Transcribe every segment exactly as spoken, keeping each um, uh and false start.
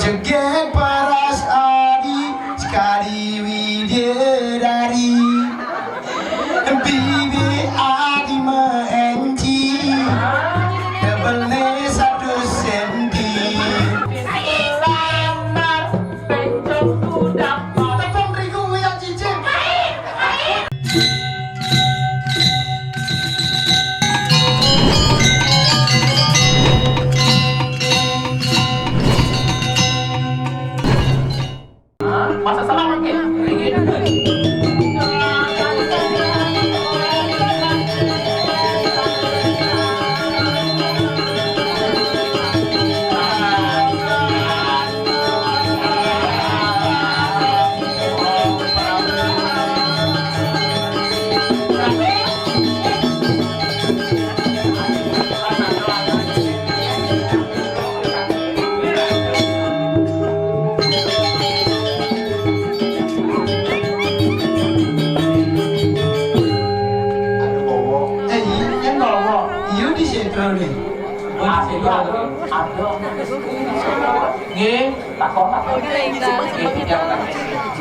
Jegég paras adi sekadi widadari. Bibik adi meenci, double ne satu senti. Tepung terigu ya cicing. Masa salah pakai? Aduh, bowo. Eh, iya, iya, bowo. Iya, di situ nih. Oh, di situ. Aduh, aduh. Nggih, takon, takon. Nggih, tidak, Pak.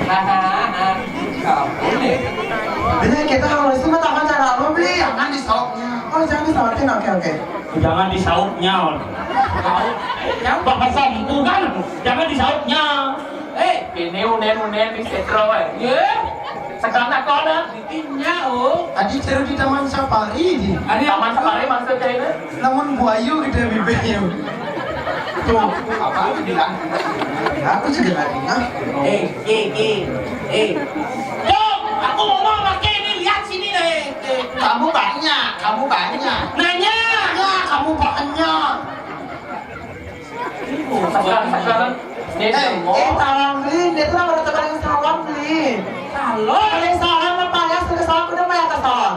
Nah, nah, nah. Kamu nih. Ini kita harus itu mah takon cara apa, Bli? Jangan disautnya. Oh, jangan disautin. Oke, oke. Jangan disautnya. Bahasa empu kan, jangan disautnya. Eh, ini unen-unen di setro, eh. Iya. Sekarang takon, ah. Iya, oh. Adi seru di Taman Safari, di. Adi Taman Safari maksudnya ini? Namun buayu gitu ya, bibirnya. Tuh, apa aku bilang? Ya, aku juga lagi, ah. Eh, eh, eh, eh. Yo, aku ngomong pakai ini, lihat sini deh. Eh, kamu banyak, kamu banyak. Nanya. Ya, kamu banyak. Sekarang, sekarang. Eh, eh, salam, Bli. Dia tuh orang teman yang salam, Bli. Salam? Ada yang salam apa ya? Sudah salam, udah bayar ke salam.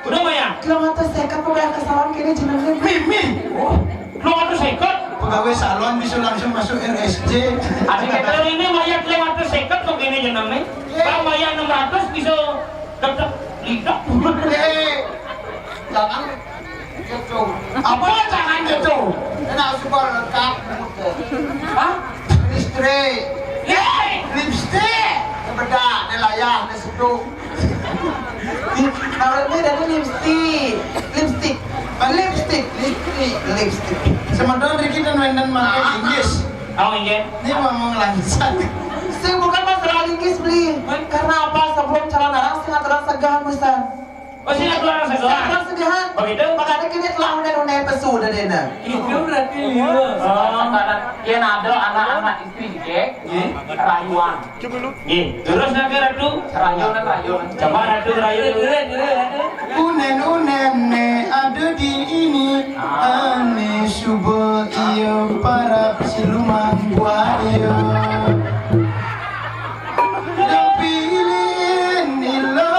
Udah bayar? Kilometer seket, bayar ke salam, kini jenengnya Mimi. Oh, kilometer seket? Pegawai salon bisa langsung masuk R S C. Adik kita ini bayar kilometer seket kok kini jenengnya. Iya. Kalau bayar enam ratus bisa tetap lidah. Eh, jangan gitu. Apa jangan gitu? Kena super lengkap. Hah? Listrik. Listrik. Lipstick. Bedak, di layar, di situ. Kalau ini dari lipstick. Lipstick. Bukan lipstick, lipstick, lipstick. Sementara dikit dan wenden makai Inggris. Oh, iya. Ini mau ngelangsang. Saya bukan masalah linggis, Bli. Karena apa? Sebelum calon orang, sing aturan segahan, Ustaz. Oh, sing aturan segahan? Sing aturan segahan. Begitu? Makanya kini telah unen-unen pesu udah deh, nah. Itu berarti liur. Oh. Sekarang, ya, nado anak-anak istri, ya. Iya. Rayuan. Nggih, terus nanti Ratu. Rayuan, rayuan. Coba Ratu, rayuan. Unen-unen ne ada di ini. Ane suba iya para siluman buaya. Tapi lin nila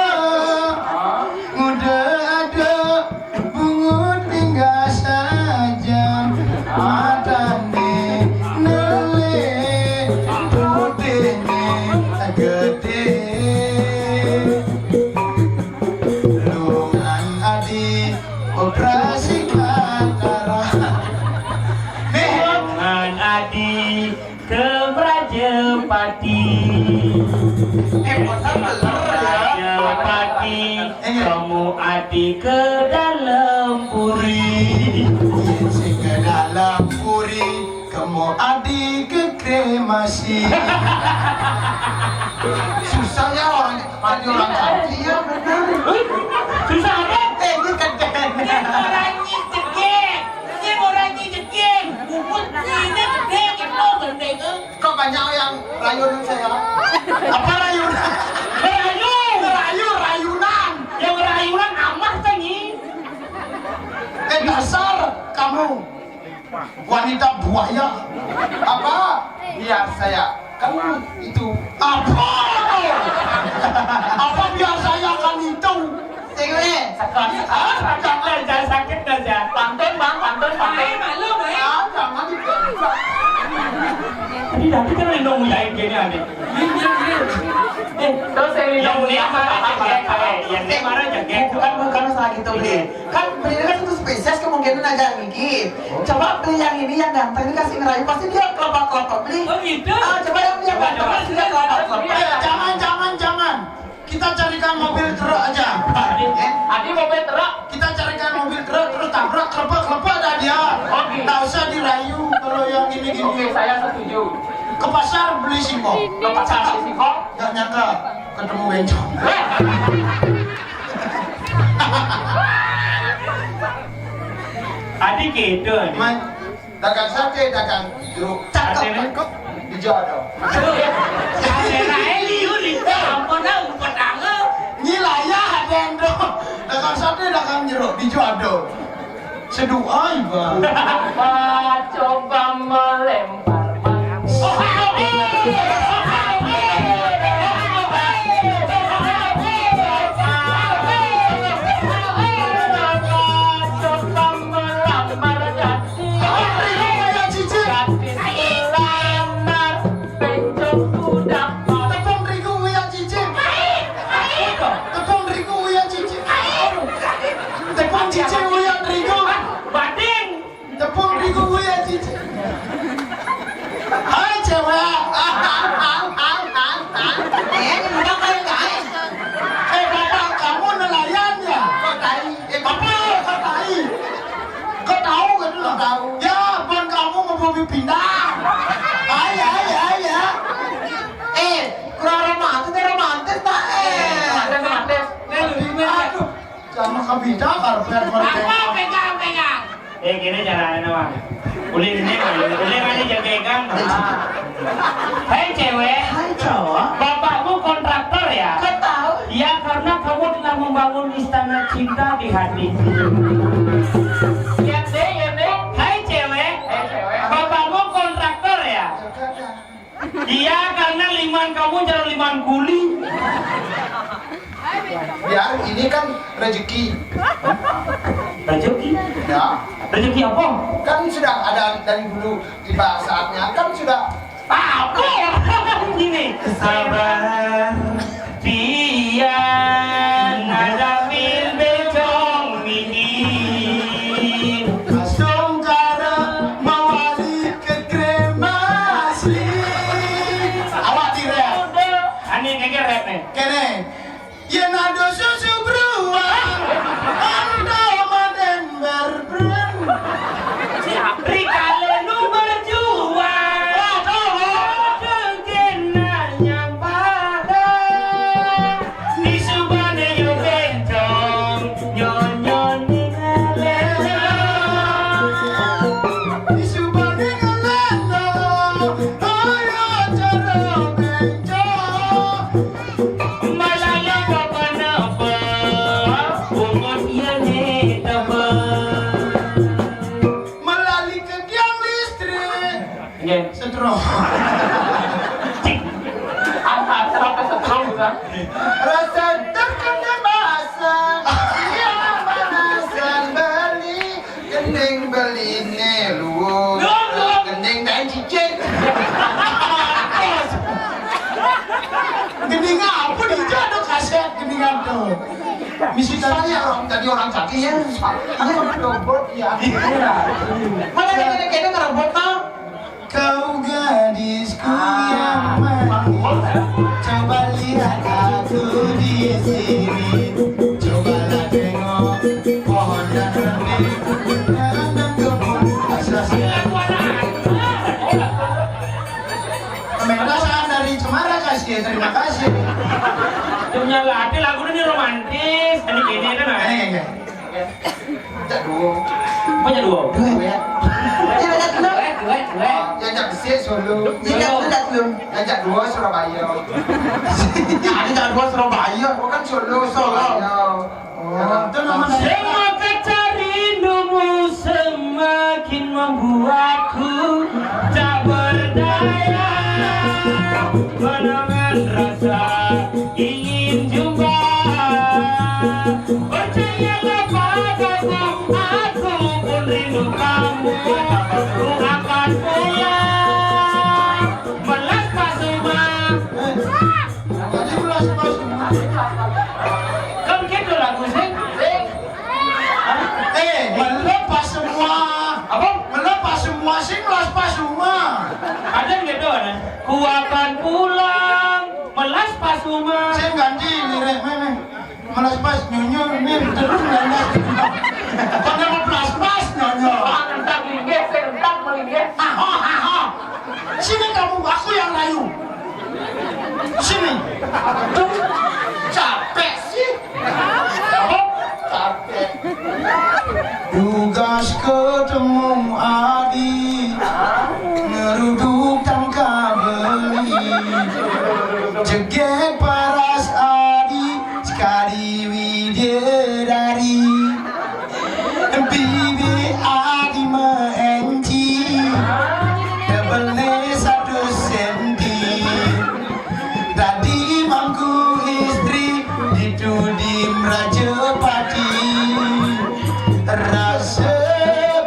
muda ada. Bungut tinggal saja, matane nele, putihne gede. Lungan adi operasi katarak. Lungan adi ke Raja Pati. Eh, bosan bener ya. Raja Pati, eh, iya. Kamu adi ke dalam puri. Sing ke dalam puri, kamu adi ke kremasi. Susah ya orang, adi orang cantik ya, bener. Susah apa? Eh, ini keren. Orang ini cekik. Ini orang ini cekik. Bubut ini cekik, itu gendeng. Kok banyak yang rayunan saya? Apa rayunan? Merayu. Merayu, rayunan. Yang rayunan amah tadi. Eh, dasar kamu wanita buaya. Apa? Biar saya kan itu. Apa? Apa biar saya kan itu? Sing le. Sakit. Ah, sakit, jangan sakit, jangan. Pantun, Bang, pantun, pantun. Ai, malu, ai. Ah, jangan dipegang. Jadi kan lindung mujain gini, Adi. Iya, iya, iya. Eh, terus yang lindung mujain marah jaket, eh, yang dia marah jaket. Eh, bukan, bukan masalah gitu, Bli. Kan Bli ini kan satu spesies, kemungkinan aja Gigi. Coba Bli yang ini, yang ganteng ini kasih ngerayu, pasti dia kelapa-kelapa, Bli. Oh, gitu? Ah, coba yang dia ganteng, pasti dia kelapa-kelapa. Eh, jangan, jangan, jangan. Kita carikan mobil truk aja. Adi, eh, Adi mobil truk. Kita carikan mobil truk, terus tabrak, kelepek-kelepek dah dia. Oke. Nggak usah dirayu kalau yang gini-gini. Oke, saya setuju. Ke pasar beli singkong. Ke pasar beli singkong. Nggak nyangka ketemu bencong. Adi gitu, Adi. Dagang sate, dagang jeruk. Cakep. Dijodoh. Kamerae liur itu, ampun dah, umpet anget. Nyilayah ada yang do. Dagang sate, dagang jeruk, dijodoh. Seduai, Bang. Apa coba melempar batu? Oh, coba melamar gadis. Tepung terigu, ya, Cici. Tepung terigu, ya, Cici. Tepung terigu, ya, Cici. Tepung Cici, ya, terigu. Batin. Tepung terigu, ya, Cici. Hai, cewek. Eh, ini udah kayak, guys. Eh, bapak kamu nelayan, ya? Kok tai? Eh, bapak, kok tai? Kau tahu kan lu? Tahu. Ya, ban kamu mau bobi pindah. Ayo, ayo, ayo. Eh, kurang romantis, deh, romantis tak? Eh, romantis, romantis. Aduh, sama kabita karpet mereka. Apa pegang, pegang? Eh, gini caranya, Bang. Ulin ini, Bang. Ulin aja jangan pegang. Hai, cewek. Hai, cowok. Bapakmu kontraktor, ya? Kau tahu? Ya, karena kamu telah membangun istana cinta di hati. Lihat deh, ya deh. Hai, cewek. Hai, cewek. Bapakmu kontraktor, ya? Iya, karena liman kamu jalur liman kuli. Biar ini kan rezeki. Rezeki? Ya. Rezeki apa? Kan sudah ada dari dulu, tiba saatnya kan sudah. Apa? Gini. Sabar, pian ngadapin bencong niki. Astungkara mawali ke kremasi. Awak tidak. Ani ngeger rap nih. Kene. Yen ado susu beruang, ado maden berbrun. Rikale nu berjuang, aduh, kena nyampah. Di subane yo bencong, nyonyon ni ngalelo. Di subane ngalelo, ayo cara bencong. Malaya bapa napa, bungut iyane tebel. Melali ke tiang listrik. Nggih. Setrum. Cik. Apa, apa setrum, Bang? Rasa terkena masa. Iya, manasan beli. Gending beline luwung. Loh, loh. Gending dan cicing. Gending apa dijak dong kaset gendingan tuh. Misi tadi orang, tadi orang caki ya. Iya, robot ya. Mana yang kena-kena ngerobot, no? Kau gadisku yang manis, coba lihat aku di sini. Cobalah tengok pohon dan rembing, dan kebun raksasa. Pemirsa dari Cemara kasih, terima kasih. Punya laki lagu ini romantis, ini gini kan. Ini, ini. Ajak duo. Apa ajak duo? Duet. Ya, ajak duo. Duet, duet, duet. Ya, ajak besik solo. Ya, ajak duo, ajak duo. Ya, ajak duo Surabaya. Ya, ajak duo Surabaya. Oh, kan solo, solo. Surabaya. Oh. Itu namanya. Sing mengecari rindumu semakin membuatku tak berdaya. Menangan rasa ingin jumpa. Percayalah padaku, aku pun rindu kamu. Ku akan pulang. Aku akan pulang, melas pas rumah. Sing ganti lirik méh. Melas pas nyonyo ini terus nyanyi. Pada mau pelas pas nyonyo. Ah, entak linggih, saya entak melinggih. Haho, haho. Sini kamu, aku yang rayu. Sini. Tuh, capek sih. Apa? Capek. Tugas ketemu Adi, ngeruduk tangka beli, jegek paras Adi, sekali widya dari. Bibi Adi meenci, double satu senti. Tadi mangku istri dituding Rajapati. Rasa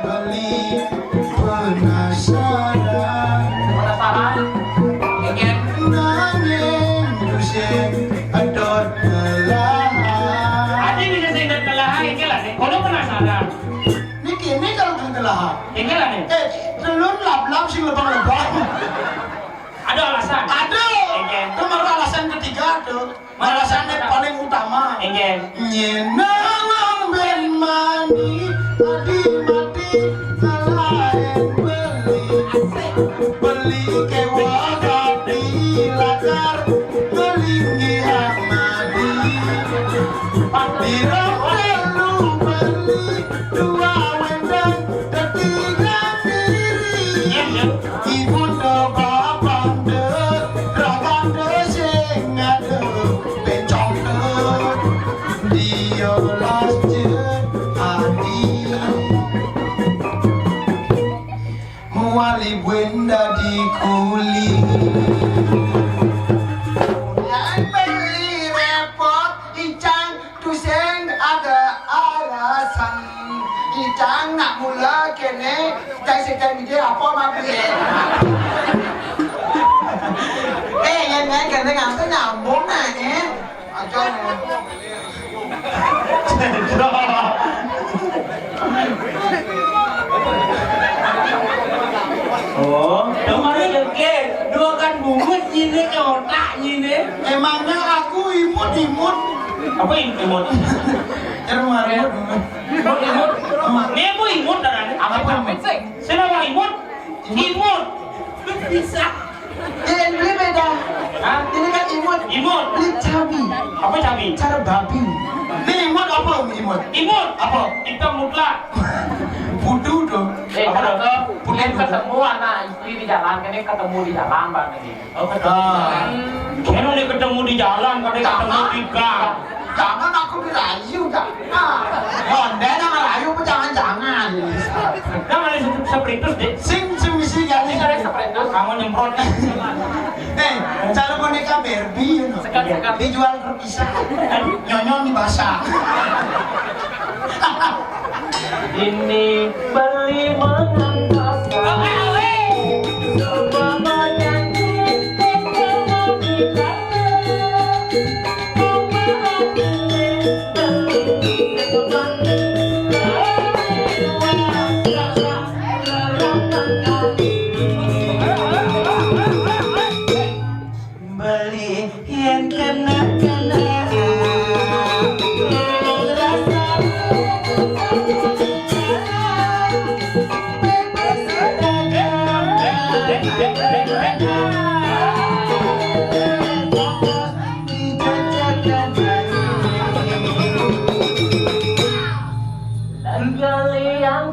beli penasaran. Penasaran? Ingin. Nanging tusing edot melahan. Adi bisa sing edot melahan, iki lah, sing kono penasaran. Niki, ini kalau sing telahan. Iki lah, nih. Eh, telun lap-lap sing lebang-lebang. Ada alasan? Ada. Oke. Itu baru alasan ketiga tuh. Alasannya paling utama. Oke. Nyenang ben mani, Adi mati, ngalahin beli. Beli kewa tapi lakar, melinggi amadi. Dirong telu beli, dua wénten, ketiga diri. Ibu to bapak to, rakan to sing ado, bencong to. Dia las je adi. Muali buin dadi kuli. Yang beli repot, icang tusing ada alasan. Icang nak mula kene, cai sekai ni dia apa mabli? Eh, yang naik kene ngasa nyambung nak, eh? Aja, eh. Oh, kemarin ke dua kan bungut ini ke otak ini. Emangnya aku imut-imut? Apa imut? Imut, imut. Ini apa imut, darahnya? Apa imut? Saya imut. Imut. Bisa. Yang beli beda. Hah? Ini kan imut. Imut. Beli cabi. Apa cabi? Cara babi. Ini imut apa imut? Imut. Apa? Hitam mutlak. Bodoh dong. Eh, apa dong? Ketemu anak istri di jalan, ini ketemu di jalan, Bang, ini. Oh, ketemu. Ah. Kira dia ketemu di jalan, katanya ketemu di gang. Jangan aku dirayu, Kak. Ah. Honda yang ngerayu apa jangan-jangan? Nah, ada spiritus, Dek. Sing, sing misi kali. Ini ada spiritus. Kamu nyemprot. Eh, cara boneka Barbie, you know. Sekat, sekat. Dijual terpisah. Nyonyo di basah. Ini beli mengantarkan. Beli yang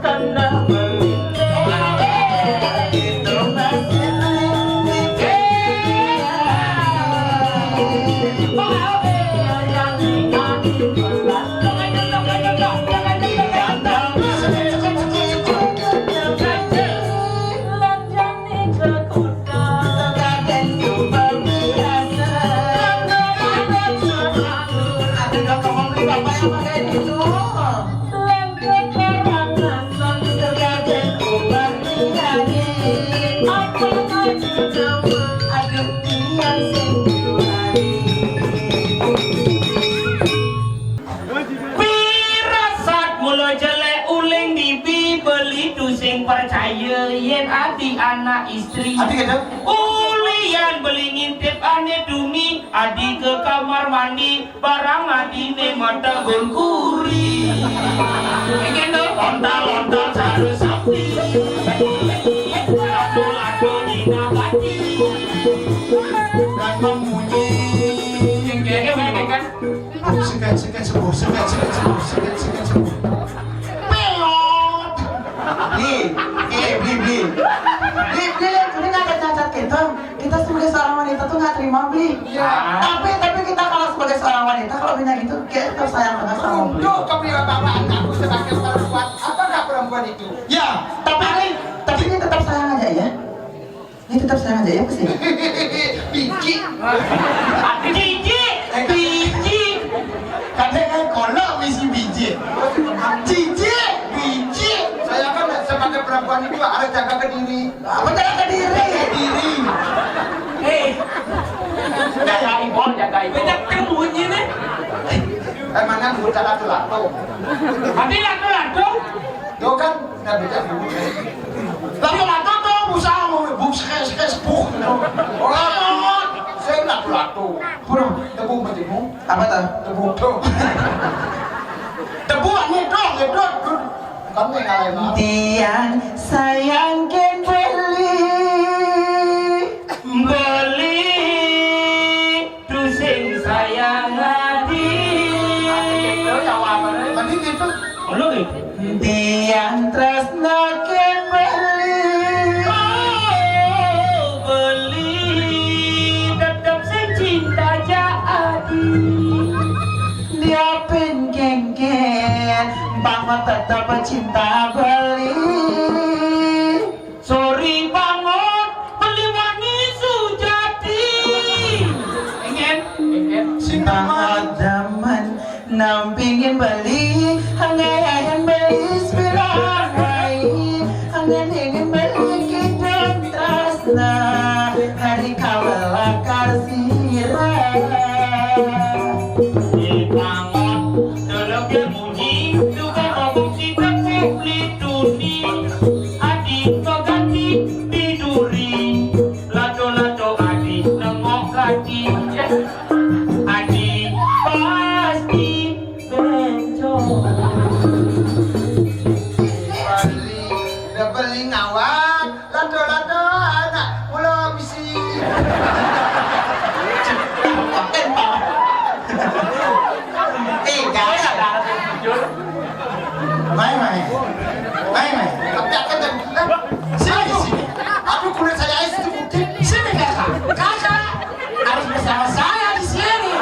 kena-kena. Pirasat mula jelek uling bibi beli tu sing percaya yen ati anak istri. Ati kata? Uli Yan beli ngintip ane Tumi, adi ke kamar mandi, barang adine mata gon kuri. Iki lho, ontal-ontal cara sakti. Lato-lato nyinah bati. Dan memunyi. Iki kan. Aduh, sekat, sekat, sembuh, sekat, sekat, sembuh, sekat, sekat, sembuh. Peot. Bli, eh, bli, bli. Bli, bli, bli, nggak ada cacat gitu. Kita sebagai seorang wanita tuh nggak terima, bli. Iya. Tapi, tapi kita kalau sebagai seorang wanita, kalau punya gitu, kita tetap sayang banget sama bli. Untuk kepribadian aku sebagai perempuan, apakah perempuan itu? Ya, tapi ini, tapi ini tetap sayang aja ya. Ini tetap sayang aja ya, Mas, ya? Biji. Biji. Biji. Katanya kan kolak misi biji. Cici, biji. Saya kan sebagai perempuan itu harus jaga ke diri. Apa jaga ke diri? Jaga diri. Eh. Jaga ibu, jaga ibu. Banyak kan bunyi nih. Eh, mana buta lato-lato? Tapi lato-lato. Tuh kan, nggak bisa bunyi. Lato-lato tuh, busa, buk, skes, skes, buk. Oh, saya lato-lato. Pura, tebu, tebu. Apa tuh? Tebu, tuh. Tebu, anu, tuh, gedut, gedut. Kamu yang ngalahin apa? Tiang sayang ken beli, beli, tu sing sayang adi. Tadi gitu. Ngono gitu. Tiang tresna ken beli. Oh, beli, tetep sing cinta ja adi. Dia pun kengken, banget tetap cinta beli. Sorry banget, beli wani sujati. Engen, engen. Sing amat daman, nampingin beli, hanggayan beli sebilang rai, hanggayan beli kidung tresna, hari kawala karsira. Ipangan, tolong dia munyi, tukang ngomong si tepuk lituni, adi peganti tiduri, lato-lato adi nengok kaki, adi pasti bencong. Beli, udah beli ngawak, lato-lato anak mula misi. Eh, jangan. Mai, mai. Mai, mai. Tapi akan dan sini, sini. Aduh, kulit saya es itu putih. Sini, kakak. Kakak harus bersama saya di sini.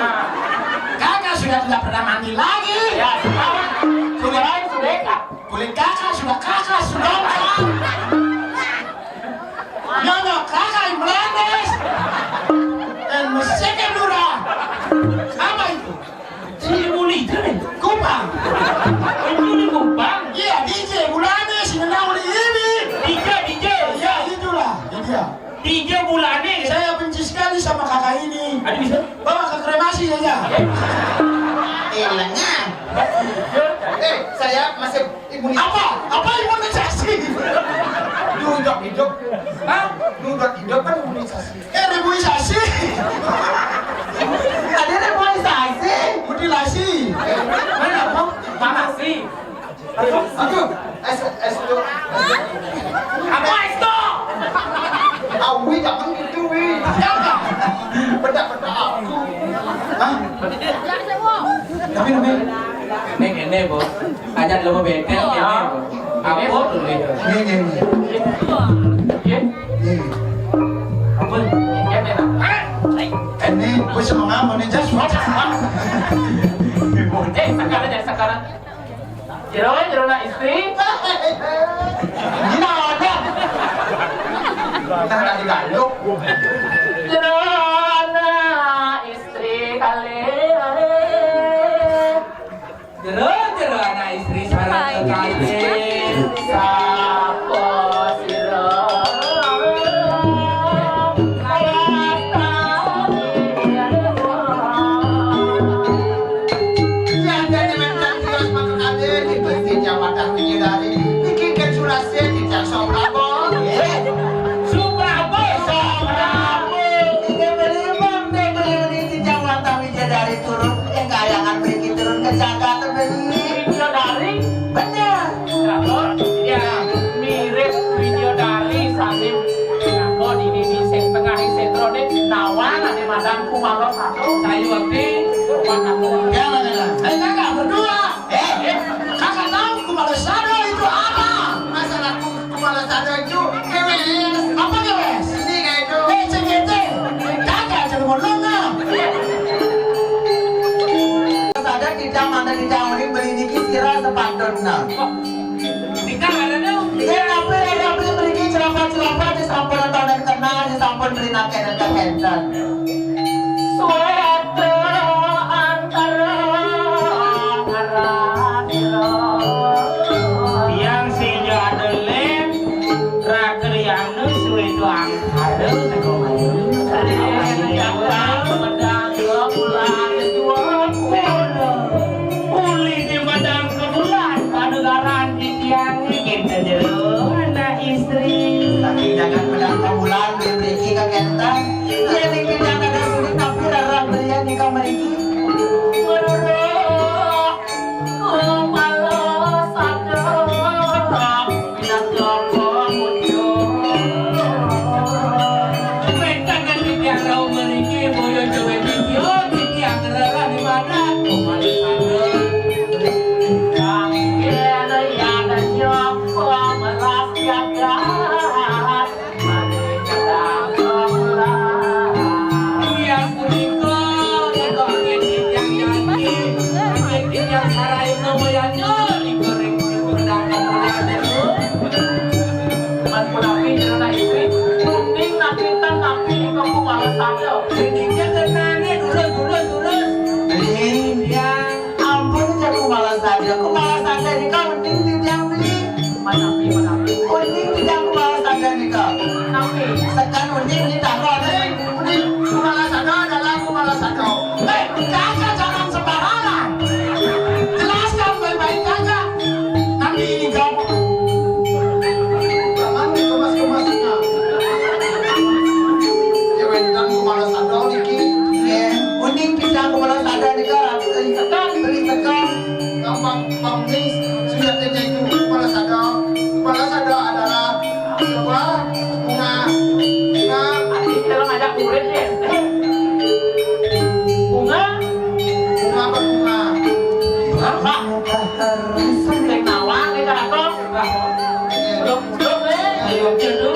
Kakak sudah tidak pernah mandi lagi. Ya, sekarang sudah lain sudah. Kulit kakak sudah kakak sudah. Nyonya kakak yang melendes. Dan mesekin lurah. Apa itu? Si Muli itu nih. Kupang. Itu di Kupang. Iya, D J Bulane si menang oleh ini. D J, D J. Iya, itulah. Iya. Tiga bulan nih. Saya benci sekali sama kakak ini. Aduh, bisa. Bawa ke kremasi saja. Eh, lengan. Eh, saya masih imunisasi. Apa? Apa imunisasi? Duduk hidup. Hah? Duduk hidup kan imunisasi. Eh, imunisasi. Ada imunisasi. Mutilasi. Mana apa? Mana sih? Aduh, es, es tuh. Apa es tuh? Ah, Wi, jangan gitu, Wi. Jangan. Beda-beda aku. Hah? Tapi, tapi. Ini, ini, Bu. Aja lu mau bete, ini, Bu. Apa tuh, nih? Ini, ini, ini. Iya. Ini. Apa? Ini, Bu, sama kamu nih, just watch. Eh, sekarang aja, sekarang. Jero, jerona istri. Gimana? Kita nggak digaluk. Jerona istri kali. Jero, jerona istri sareng kekasih. Sapa sira? Yang jadi menang kios maka kabeh di Masjid Jawa Tengah Bidadari. Niki kan surase di Cak Soprabo. Suprabo, Soprabo. Kumalo Sado. Sayuwakti. Jangan, jangan. Eh, kakak berdua. Eh, kakak tahu Kumalo Sado itu apa? Masalah Ku-, Kumalo Sado itu kewes. Apa kewes? Ini kayak itu. Eh, C G T. Kakak aja lu mau lengah. Sado kita mana kita orang beli niki sira sepatutnya. Nika ada dong. Yen napi, yen napi mriki cerapa-cerapa disampun enten kenal, disampun mriki nake enten. Suweta antara ngarang ira. Tiang sing adeleng, rakriyana suweta antara. Uli di Padang Kebulan, panugaran titiang niki jero anak istri. Saking jagat Padang Kebulan, mriki kakenten. Yen niki jagat sulit, tapi rarang belian nika mriki. Weruh, Kumalo Sado. Titiang punika, nika anggen titiang janji, anggen titiang sarayana mayana, nika ring pedang kemuliaan itu. Man punapi jenengan istri, kuning nakinten napi nika Kumalo Sado. Nika kenane durus, durus, durus. Ning, ya. Ampun, Jero Kumalo Sado. Kumalo Sado nika uning titiang beli. Manapi, manapi. Uning titiang Kumalo Sado nika. Napi? Sekan uning ni takon. Uning Kumalo Sado adalah Kumalo Sado. Eh, kakak jangan sembarangan. Jelaskan baik-baik, kakak. Napi ini, Jok? Jangan dikemas-kemasnya. Ya, wénten Kumalo Sado niki. Nggih, uning titiang Kumalo Sado nika, Ratu, beli sekan, beli sekan. Gampang, Bang Nis, sudah kerja itu Kumalo Sado. Kumalo Sado adalah sebuah bunga, bunga. Adik, kalau ngajak murid, ya? Bunga? Bunga berbunga. Apa? Sing nawang, nih, Kak Ato. Belum, belum, eh. Ayo, dulu.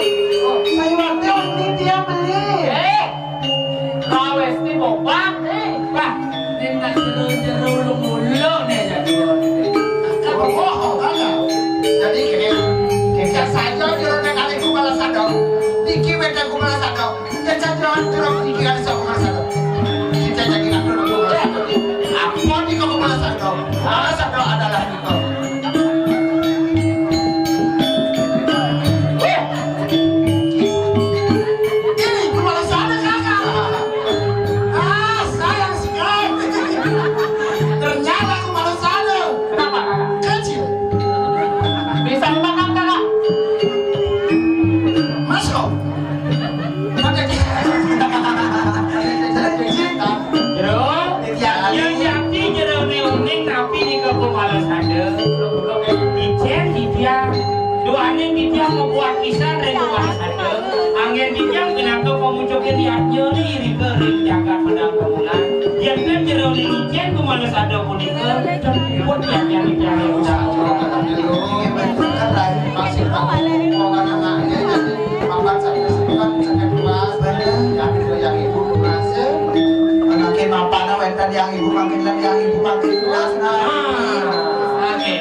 Sayuwakti uning titiang beli. Eh, kawis ni bobak, eh. Wah, ini nak jero-jero lu mulu nih, jadi. Kan bohong, kan, ya? Jadi gini, kita saja jero ning kali Kumalo Sado. Niki wénten Kumalo Sado. Yen saja jero niki kali Kumalo Sado. Kita jadi ngatur Kumalo Sado. Apa nika Kumalo Sado? Kumalo Sado adalah nika. Ini Kumalo Sado, kakak. Ah, sayang sekali. Ternyata Kumalo Sado. Kenapa, kakak? Kecil. Bisa dimakan, kakak? Masuk. Jero, yang yakti jerone uning napi nika Kumalo Sado. Icén titiang, duaning titiang mabuat pisan ring Kumalo Sado. Anggén titiang pinaka pamucuké yadnya irika ring jagat Padang Kemulan. Yén jerone icén Kumalo Sado punika, pun titiang titiang. Masih makan anaknya jadi makan satu sebulan, sekian kelas. Bener. Yang itu yang ibu masih. Makin mapan wénten yang ibu, makin lem yang ibu, makin keras. Nah. Nah, makin.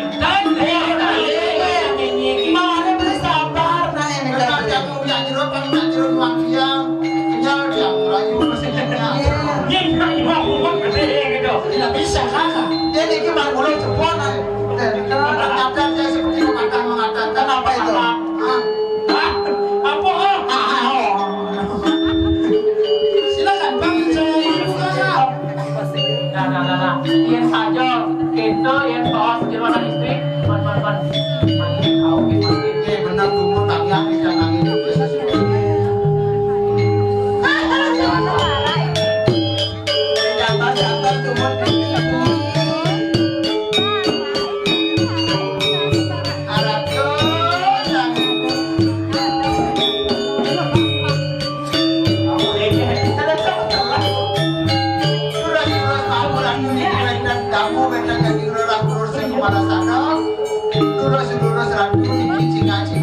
Mane beli sabar, nah, ini. Benar, kan. Yang yang jeruk, paling yang jeruk, makan yang kenyal, yang rayu masih kenyal. Iya. Yang rayu, aku mau gede gitu. Tidak bisa, kakak. Dia niki mah mulai jebol, nah. Kadang-kadang dia seperti pepatah mengatakan, apa itu? Hah? Apa, oh? Silakan, Bang, saya buka, ya. Nah, nah, nah, nah. Yen saja, kita, yen baos, di luar istri, pan, pan, pan. Angin, kau, gitu. Eh, benar, dulu, tangian, bisa angin. Jangan, jangan, cuma Daging rerah kurus sing kepala sana, lurus-lurus ratu niki cingak-cingak